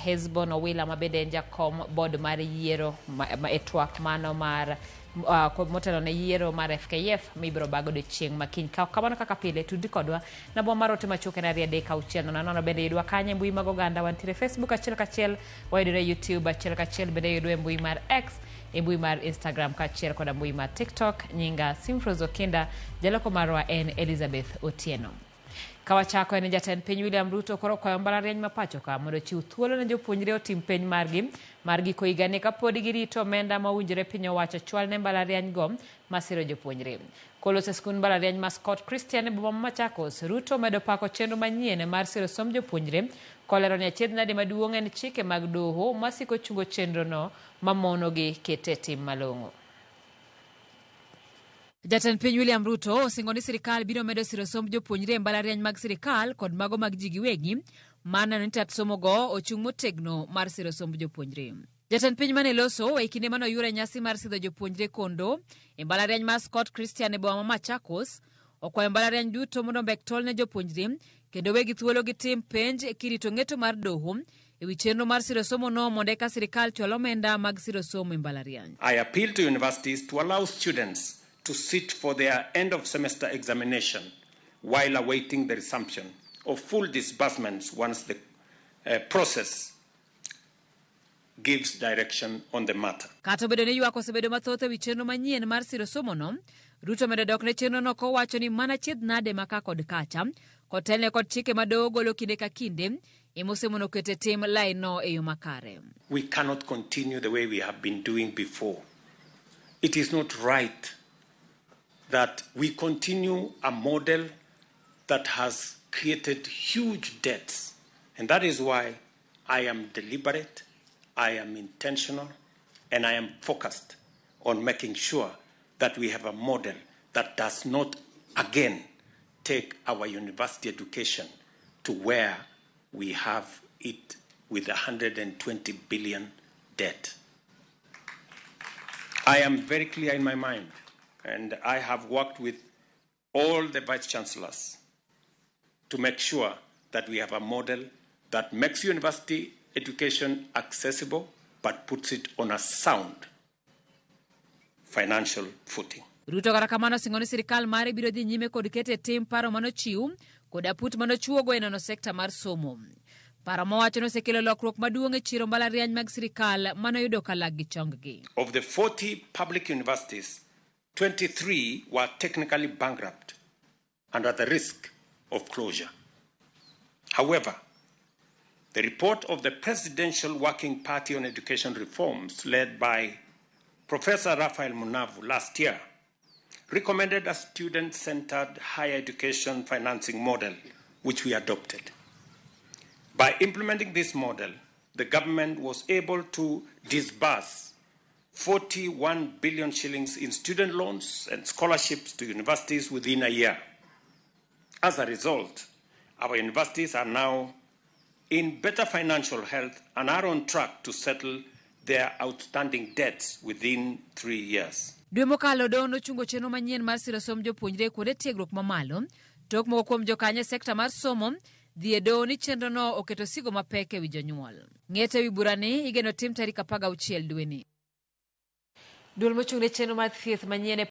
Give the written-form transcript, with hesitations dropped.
Hesbon Owila ma bende en jakom board mar yiero e twak mano mar motelo ne yiero mar FKF mibiro bag odiochieng' ma kiny. Ka kamano kaka pile tudri kodwa namba mar ote machuok en 23600. Bende yudwa kanye e mbui mag oganda? Wantiere Facebook achiel kachiel, wayudore YouTube achiel kachiel, bende yudwa e mbui mar X, e mbui mar Instagram kaachiel koda mbui mar TikTok. Nyinga Simfros Okinda, jaloko marwa en Elizabeth Otieno. Kawachako en jatend piny William Ruto koro okwayo mbalariany ma pacho ka mondo ochiw thuolo ne jopuonjre otim penj margi mar giko higani kapod girito omenda ma owinjore piny owacho chwal ne mbalariany go masiro jopuonjre. Koloso e skund mbalariany ma Scott Christian e boma ma Machakos, Ruto omedo pako chenro manyien mar siro somb jopuonjre kolero ni achiedh nade maduong' en chike mag doho masiko chungo chenrono mamonogi kete e tim malong'o. Jatend piny William Ruto osingo ni sirikal biro medo siro somb jopuonjre e mbalariany mag sirikal kod mago mag ji giwegi mar neno ni tat somo go ochung' motegno mar siro somb jopuonjre. Jatend piny mane loso e kinde mane oyuoro e nyasi mar sidho jopuonjre kondo e mbalariany mar Scott Christian e boma ma Machakos okwayo mbalariany duto mondo ombek tol ne jopuonjre kendo wegi thuolo gitim penj kirito ng'eto mar doho e wi chenro mar siro somo no mondo eka sirikal chwal omenda mag siro somo e mbalariany. I appeal to universities to allow students to sit for their end of semester examination while awaiting the resumption of full disbursements once the process gives direction on the matter. Kata obedo ni ywak osebedo mathoth e wi chenro manyien mar siro somono, Ruto omedo dok ne chenrono kowacho ni mana chiedh nade ma ka kod kacha, kotelne kod chike ma doho golo kinde ka kinde, ema osemono keto e tim lainno e yo makare. We cannot continue the way we have been doing before. It is not right that we continue a model that has created huge debts. And that is why I am deliberate, I am intentional, and I am focused on making sure that we have a model that does not again take our university education to where we have it with 120 billion debt. I am very clear in my mind, and I have worked with all the vice chancellors to make sure that we have a model that makes university education accessible but puts it on a sound financial footing. Ruto kata kamano osingo ni sirikal mare biro dhi nyime kod keto e tim paro manochiw kod aput manochuogo e nono sekta mar somo. Paro mowacho ni osekelo lokruok maduong' e chiro mbalariany mag sirikal manoyudo ka lag gi chonggi. Of the 40 public universities, 23 were technically bankrupt and at the risk of closure. However, the report of the Presidential Working Party on Education Reforms, led by Professor Raphael Munavu last year, recommended a student-centered higher education financing model, which we adopted. By implementing this model, the government was able to disburse 41 billion shillings in student loans and scholarships to universities within a year. As a result, our universities are now in better financial health and are on track to settle their outstanding debts within 3 years. Dwe mokalo doho nochungo chenro manyien mar siro somb jopuonjre e kuonde tiegruok mamalo tok moko kuom jokanyo e sekta mar somo dhi e doho ni chenrono oketo sigo mapek e wi jonyuol. Ng'eto e wi burani igeno tim tarik 16 dweni. Duol mochung' ne chenro mar thieth manyien e